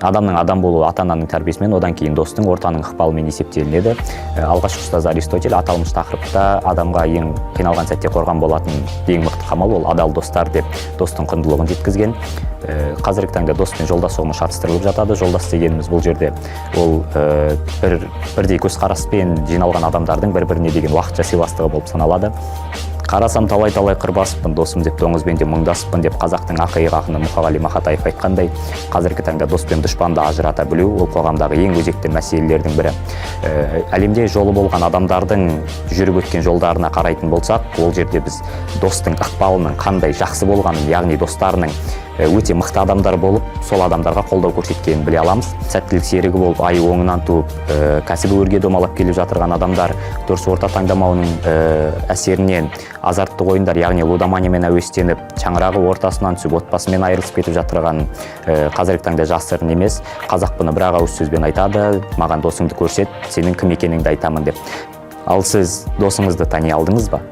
Адамның адам болуы ата ананың тәрбиесімен, одан кейін достың, ортаның ықпалымен есептелінеді. Алғашқы ұстаз Аристотель аталмыш тақырыпта адамға ең қиналған сәтте қорған болатын ең мықты қамал ол адал достар деп достың құндылығын жеткізген. Қазіргі таңда дос пен жолдас ұғымы шатыстырылып жатады. Жолдас дегеніміз бұл жерде ол бір бірдей көзқараспен жиналған адамдардың бір біріне деген уақытша сыйластығы болып саналады. Қарасам, талай талай қыр басыппын, досым деп доңызбен де мұңдаспын деп қазақтың ақиық ақыны Мұқағали Мақатаев айтқандай, қазіргі таңда дос пен дұшпанды ажырата білу ол қоғамдағы ең өзекті мәселелердің бірі. Әлемде жолы болған адамдардың жүріп өткен жолдарына қарайтын болсақ, ол жерде біз достың ықпалының қандай жақсы болғанын, яғни достарының өте мықты адамдар болып, сол адамдарға қолдау көрсеткенін біле аламыз. Сәттілік серігі болып, айы оңынан туып, кәсібі өрге домалап келе жатырған адамдар дұрыс орта таңдамауының әсерінен азарттық ойындар, яғни лудоманиямен әуестеніп, шаңырағы ортасынан түсіп, отбасымен айырылысып кетіп жатырған қазіргі таңда жасырын емес. Қазақ бұны бір ақ ауыз сөзбен айтады: «Маған досыңды көрсет, сенің кім екеніңді айтамын», – деп. Ал сіз досыңызды тани алдыңыз ба?